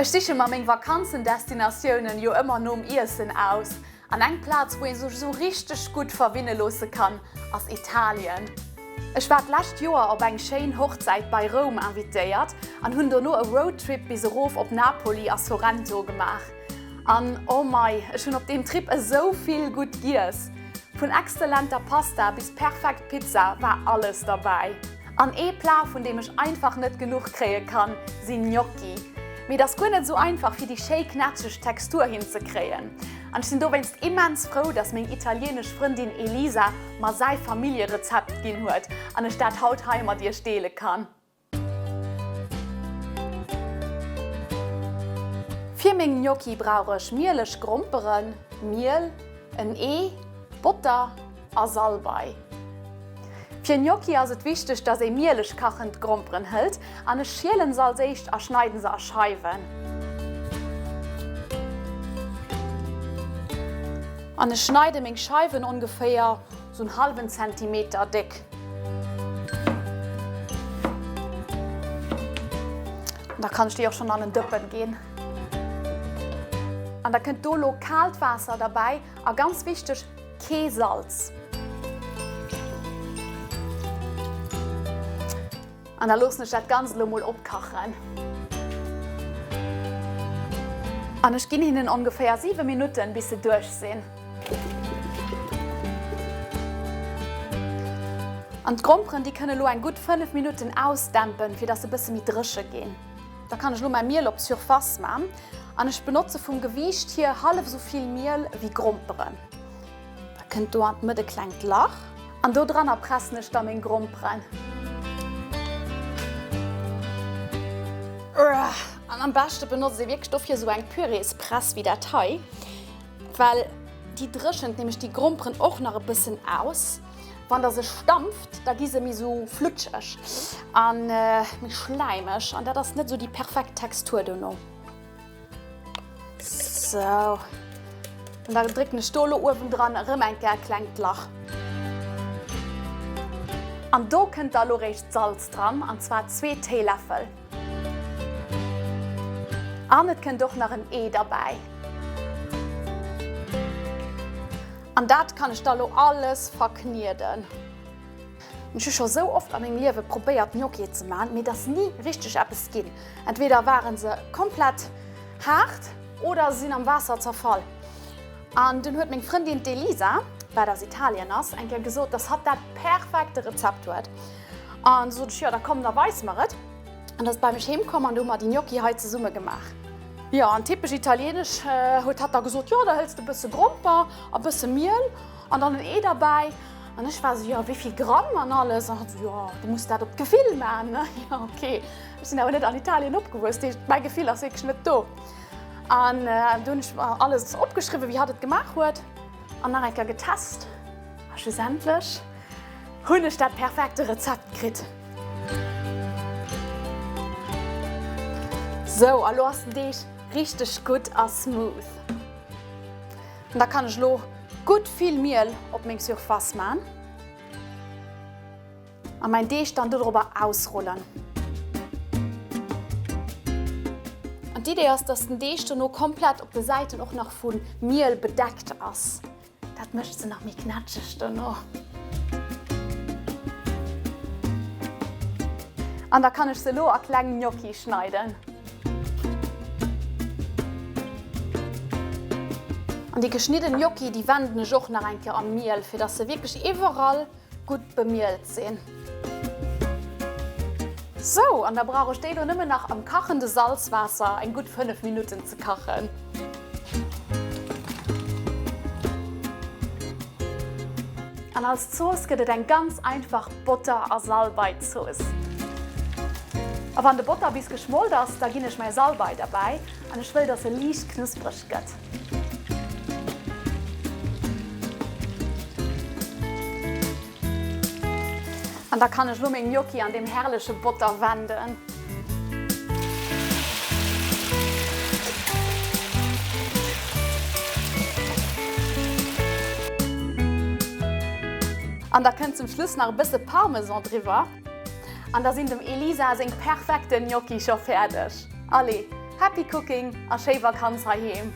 Ech siche mer meng Vakanzendestinatiounen jo ëmmer nom Iessen aus. An eng Plaz wou ee sech esou richteg gutt verwinne loosse kann, ass Italien. Ech war d'lescht Joer op eng schéin Hochzäit bei Roum invitéiert an hunn dono e Roadtrip bis erof op Napoli a Sorrento gemaach. An oh mei, ech hunn op deem Trip esou vill gutt giess! Vun exzellenter Pasta bis perfekt Pizza war alles derbäi. An ee Plat vun deem ech einfach net genuch kréie kann, sinn Gnocchi. Mee et ass guer net esou einfach fir déi schéi knätscheg Textur hinzekréien. An ech sinn dowéinst immens frou, dass meng italienesch Frëndin Elisa mer säi Familljerezept ginn huet an ech dat haut hei mat iech deele kann. Fir meng Gnocchi brauch ech mieleg Gromperen, Miel, en Ee, Botter a Salbei. Fir Gnocchi ass et wichteg, dass ee mieleg kachend Gromperen hëlt an ech schielen se als éischt a schneiden se a Scheiwen. An ech schneide meng Scheiwen ongeféier sou en hallwen Zentimeter déck. An da kann ech déi och schonn an en Dëppen ginn. An da kënnt do lo kaalt Waasser derbäi a ganz wichteg, Kee Salz. An da loossen ech dat Ganzt elo mol opkachen. An ech ginn hinnen ongeféier 7 Minutten, bis se duerch sinn. An d'Gromperen, déi kënne elo eng gutt 5 Minutten ausdämpen, fir dass se bësse méi dréche ginn. Da kann ech elo mäi Miel op d'Surface man an ech benotze vum Gewiicht hier hallef esou vill Miel wéi Gromperen. Da kënnt do an d'Mëtt e klengt Lach an do dranner pressen ech da meng Gromperen. An am beschte benotzt ee wierklech dofir esou eng Püreespress wéi dat hei, well déi dréchent nämlech déi Gromperen och nach e bëssen aus. Wann der se stampft, da gi se méi sou flutscheg a méi schläimeg an dat ass net sou déi perfekt Textur dono. Sou, an da drécken ech do elo uewendran erëm eng Kéier e klengt Lach. An do kënnt da elo réischt d'Salz dran, an zwar zwee Téiläffel. An et kënnt och nach en Ee derbäi. An dat kann ech da lo alles verknieden. Ech hu scho sou oft a mengem Liewe probéiert Gnocchi ze man, mee et ass ni richteg eppes ginn. Entweder waren se komplett haart oder se sinn am Waasser zerfall. An dunn huet meng Frëndin d'Elisa, wat aus Italien ass, eng Kéier gesot, dass hatt dat perfekte Rezept huet. An du sot ech, jo da komm da weis mer et. An ass bei mech heem komm an du hu mer déi Gnocchi hei zesumme gemaach. Jo, an typesch italienesch huet hatt da gesot, jo da hëls de bësse Gromper a bësse Miel an dann en Ee derbäi. An ech war esou, jo wéi vill Gramm an alles? An hatt esou, jo du muss dat op d'Gefill maachen. Jo ok, ech sinn awer net an Italien opgewuess, dat heescht mäi Gefill ass wierklech net do. An du hunn ech mer alles opgeschriwwen, wéi hatt et gemaach huet an nach eng Kéier getest a schlussendlech hunn ech dat perfekte Rezept kritt. Sou, a lo ass den Deeg richteg gutt a smooth. An da kann ech lo gutt vill Miel op meng Surface man a mäin Deeg dann dodrobber ausrullen. An d'Idee ass, dass den Deeg dono komplett op de Säiten och nach vu Miel bedeckt ass. Dat mécht se nach méi knätscheg dono. An da kann ech se elo a kleng Gnocchi schneiden. An déi geschnidden Gnocchi, déi wenden ech och nach eng Kéier am Miel, fir dass se wierklech iwwerall gutt bemielt sinn. Sou, an da brauch ech déi elo nëmmen nach am kachende Salzwaasser eng gutt 5 Minutten ze kachen. An als Zooss gëtt et eng ganz einfach Botter a Salbeizooss. A wann de Botter bis geschmolt ass, da ginn ech mäi Salbei derbäi an ech wëll, dass e liicht knuspreg gëtt. An da kann ech lo meng Gnocchi an deem herrleche Botter wenden. An da kënnt zum Schluss nach e bësse Parmesan driwwer. An da sinn dem Elisa seng perfekte Gnocchi scho fäerdeg. Allez! Happy Cooking a schéi Vakanz heiheem!